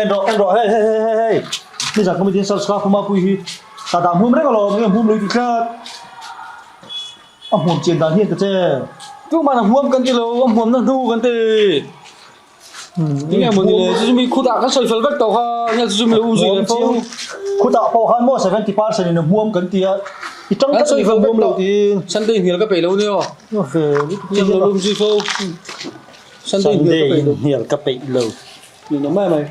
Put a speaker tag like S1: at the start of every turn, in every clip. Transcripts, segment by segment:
S1: En rawh, en rawh, hei, hei, hei, hei, hei. Nizan committee in subscribe huma pui hi ka dah hmum reng alawm, enge hmum lui ti tlat. A hmuam chian dan hian ka che.
S2: Tuman a hmuam kan ti lo, a hmuamna hnu kan ti. Enge maw ni le, chu chu mi khutah kan sawi fel vek tawh kha, enge chu chu mi lo um zui leh fo.
S1: Khutah pawh khan maw 70% in a hmuam kan ti a, i tang
S2: Kan sawi fel vek
S1: hmuam lo
S2: tawh.
S1: tiin.
S2: Sunday hnial ka peih lo nia.
S1: Ve
S2: Enge lo um zui fo. Sunday hnial ka peih lo.
S1: Sunday hnial ka peih lo.
S2: Ni mai mai.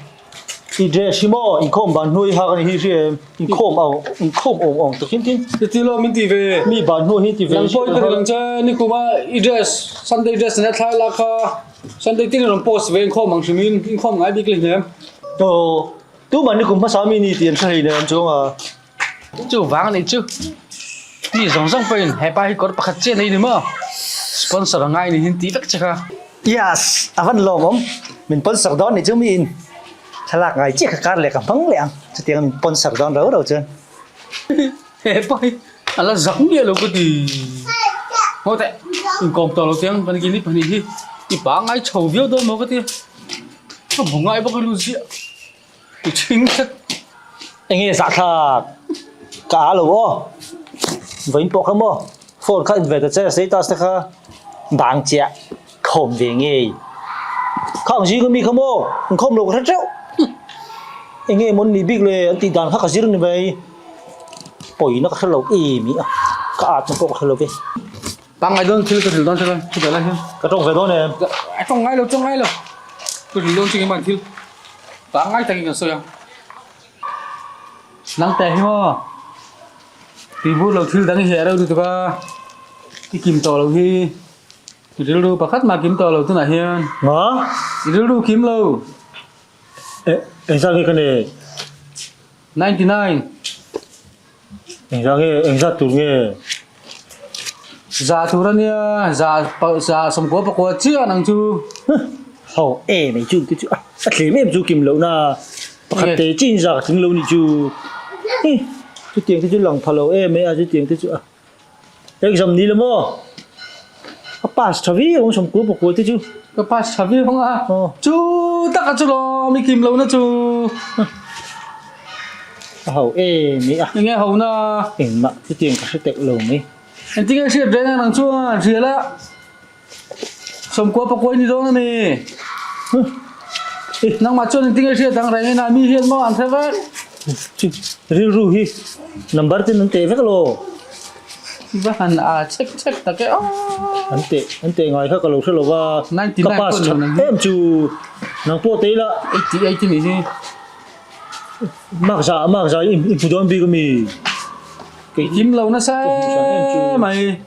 S1: I dress hi maw inkhawm ban hnuai hak a ni hi hria em? Inkhawm ang inkhawm awm awm tak hian tin.
S2: Ti ti lo min ti ve.
S1: Mi ban hnuai hi ti ve.
S2: Nang pawh i ka ring che ni kuma i dress Sunday dress nena thlai lak kha Sunday tin i rawn post ve inkhawm ang hrim in inkhawm ngai bik hleinem.
S1: Aw tumah ni kum hmasa mi ni tih an hre hleinem chuang a.
S2: Chu vang a nih chu. Mi zawng zawng pawhin hepa hi kawr pakhat chiah nei ni maw? Sponsor a ngai ni hin tih vek che kha.
S1: Yes! A van lawm awm. Min sponsor dawn nih chu miin thlalak ngai chiah kha kar leh ka hmang leh ang. Chutiang a min sponsor dawn rau rau chuan.
S2: Hepa hi a la zak miah lo ka ti. Ngaw teh, inkawm tawh lo tiang kan kini pahnih hi i pangngai chho viau dawn maw ka ti. Ka hmu ngai bawk a lu ziah. I ṭhing tlat.
S1: Enge zahthlak? Ka a lo aw. Vawiin pawh kha maw? Phone kha in ve ta che status te kha bang chiah khawm ve ngei. Kha ang zing ami kha maw? An khawm lo ka hre teuh. Enge maw an nih bik le an tih dan kha ka zir ni mai. Pawina ka hre lo em i a. Ka at na pawh ka hre lo ve.
S2: Pangngai dawn thil ka hrilh dawn che chu lai hian.
S1: Ka tawng ve dawn em?
S2: A tawng ngai lo, tawng ngai lo. Ka hrilh dawn che engemaw thil pangngai takin kan sawi ang. Nang teh hi maw? Tih bur lo thil dang i heh reuh lutuk a, i kim tawh lo hi. I rilru pakhat mah kim tawh lo tunah hian.
S1: Nga?
S2: I rilru kim lo.
S1: Eh, engzah nge ka nei?
S2: 99.
S1: Engzah nge, engzah tur nge?
S2: Za tur a nia, za za sawmkua pakua chiah nang chu.
S1: Ho e mai chu te chu a a thlem em chu kim loh na pakhat te chin za ka tling lo nih chu. Hi chutiang te chu lang pha lo em mai a chutiang te chu a exam ni la maw? A pass tha viau ang sawmkua pakua te chu.
S2: Ka pass tha viau ang a, chu taka chu lawm i kim lo na chu.
S1: A ho em mai a.
S2: Enge ho na?
S1: Engmah chutiang ka hre teuh lo mai.
S2: Engtin nge hriat reng ang nang chuan hria la. Sawmkua pakua i ni dawn a ni. Nangmah chuan engtin nge hriat ang reng ina mi hian maw an hre vek.
S1: Chu rilru hi number ten an teh vek lo.
S2: Va han a chek chek tak e aw.
S1: An teh an teh ngai kha ka lo hre lo va. Ka pass that em chu. Nang pawh teh ila.
S2: 88 ni hi.
S1: Mark za mark za i hmu dawn bik ami.
S2: Kei kim lo nasa mai.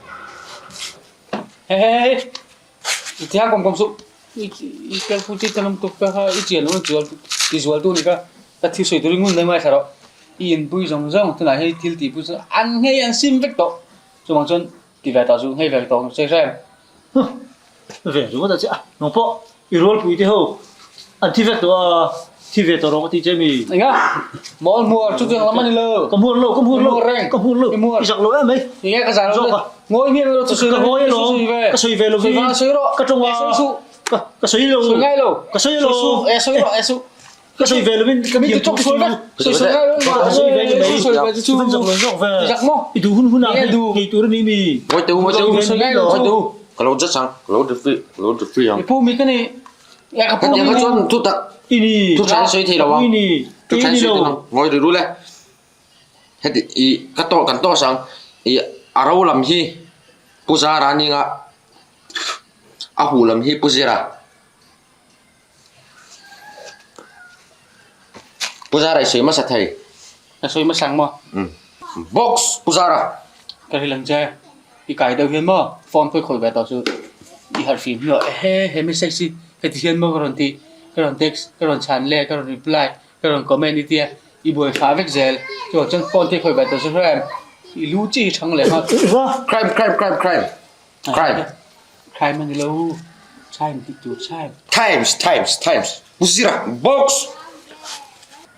S2: Hei hei hei i thiang kawm kawm suh i i kal pu chi tanam tuk ka kha i chian lo zual ti zual tu ni kha ka thil sawi turin ngun mai mai thla rawh i inpui zawng zawng tunah hei thil tih pui chu an nghei an sim vek tawh chuvang chuan ti ve tawh chu nghei ve tawh che hrem.
S1: Ve ringawt a che a nang pawh i rualpui te ho an thi vek tawh a thi ve tawh rawh ka ti che mi.
S2: Enga mawl hmuar chu tiang lam a ni lo.
S1: Ka hmuar lo ka hmuar lo ka hmuar lo i zak lo em mai.
S2: Enge ka zak lo ngawi hmiah lo chu sawi
S1: ka ngawi alawm ka sawi ve lo
S2: vi sawi rawh
S1: ka tawng a ka ka sawi lo
S2: sawi ngai lo
S1: ka sawi lo
S2: e sawi rawh e su
S1: Ka sawi ve lovin ka
S2: thiam thu chu
S1: ka sawi ve ni mai i van zak lo zawk ve i duh hun hunah ngei tur a ni mi
S3: Ngawi teh u ngawi teh u ngawi teh u ka lo judge ang ka lo referee ka lo referee ang
S2: I pu mi ka ni ka pu mi
S3: hetiang kha chuan thu tak
S1: i ni
S3: thu tha in sawi thei lo ang
S1: i ni
S3: thu tha in sawi thei lo ngawi ri rul e heti i ka tawh kan tawh sang i a ro lam hi Pu Zara a ning a a huh lam hi Pu Zira. Pu Zara i sawi hmasa thei.
S2: Ka sawi hmasa ang maw?
S3: Umm. Box Pu Zara.
S2: Ka ri lang che. I kai deuh hian maw phone pawh i khawi ve tawh chu i harh fim hi aw ehe he message hi heti hian maw ka rawn tih ka rawn text ka rawn chhan leh ka rawn reply ka rawn comment i tia i buai fah vek zel chuvang chuan phone te i khawi ve tawh chu hre i lu chi hi chhang leh nghal.
S3: Crime crime crime crime. Crime.
S2: Crime a ni lo. Time tih tur time.
S3: Times times times. Pu Zira box.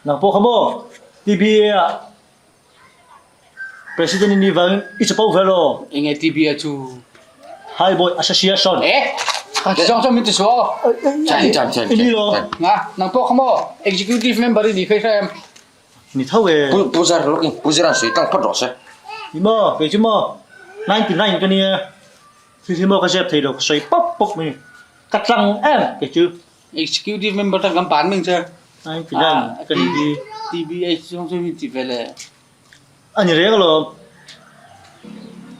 S1: Nang pawh kha maw TBA ah President i nih vangin i chapo ve lo.
S2: Enge TBA chu?
S1: Hi Boy Association.
S2: Eh! Zawng chuan min ti suah aw.
S3: Chan chan chan.
S1: Ini lo.
S2: Nga, nang pawh kha maw executive member i nih kha i hre em?
S1: Ni tho e.
S3: Pu Pu Zar lawk in Pu Zira'n sawi tlang phawt rawh se.
S1: Ni maw, kei chu maw 99 ka nia. Thil hi maw ka zep thei lo, ka sawi pawp pawp mai. Ka tlang em kei chu.
S2: Executive member tan kan pan meng che.
S1: 99 ka nih hi.
S2: TBH zawng chuan min ti ve le.
S1: A ni reng alawm.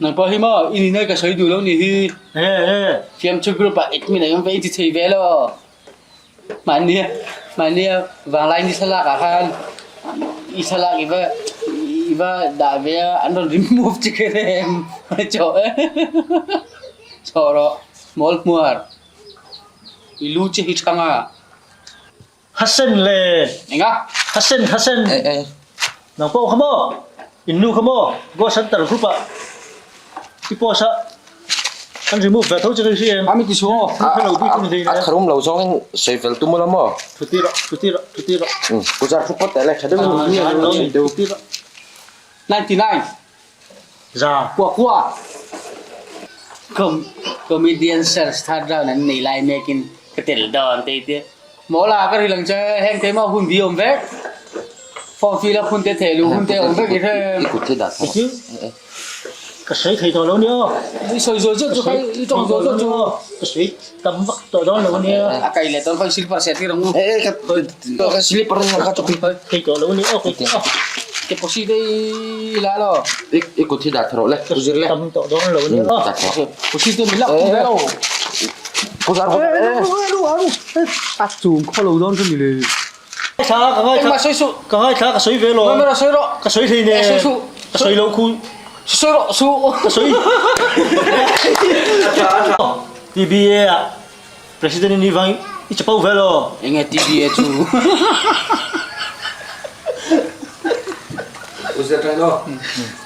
S2: Nang pawh hi maw i nihna ka sawi duh lo nih hi.
S1: E e.
S2: Fiamthu group ah admin a awm ve i ti thei ve lo. Mahni mahni vanglai ni thlalak ah khan i thlalak i va i va dah ve a an rawn remove che kher em chawh e chawh rawh mawl hmuar i lu che hi thang a.
S1: Hasen le.
S2: Enga?
S1: Hasen Hasen.
S3: Eh eh.
S1: Nang pawh kha maw? In nu kha maw? Go Center group ah i post a kan remove ve tho che ka hria em?
S2: Ami ti chu.
S1: Kha lo bik ni
S3: A tharum lo zawng in sawi fel tum ula maw?
S1: Thuti rawh, thuti rawh, thuti rawh.
S3: Um, kuzar thu pawt teh le tha deuh in.
S1: Thuti rawh.
S2: 99.
S1: Za.
S2: Kua kua. Com comedian search third round an nei lai mek in ka tel dawn te tia. Mawla ka ri lang che heng te maw hun bi awm vek. Form fill up hun te theh luh hun te awm vek i hre.
S3: I kut hi dah
S1: thar. Ka sawi thei tawh lo nia.
S2: I sawi zual zual chu khai i tawng zual zual chu.
S1: Ka sawi tam vak tawh dawn lo nia.
S2: A kai leh tawn khawi silper set tir ang u.
S3: Eh ka slipper in ka chawk
S1: hi. Thei tawh lo nia aw kei.
S2: Ke posi te i la lo.
S3: I kut hi dah thar rawh le.
S1: Ka sawi tam tawh dawn lo nia.
S2: Posi te min lak ve lo.
S3: Pu zar
S2: A chung khaw lo dawn chu ni le.
S1: Ka ngaithla
S2: sawi suh.
S1: Ka ngaithla ka sawi ve lo.
S2: Mama sawi rawh.
S1: Ka sawi hlei ne.
S2: Sawi suh.
S1: Ka sawi lo khu.
S2: Sawi rawh su.
S1: Ka sawi. TBA ah President ni vang i chapo ve lo.
S2: Enge TBA chu.
S3: Pu zar trai no.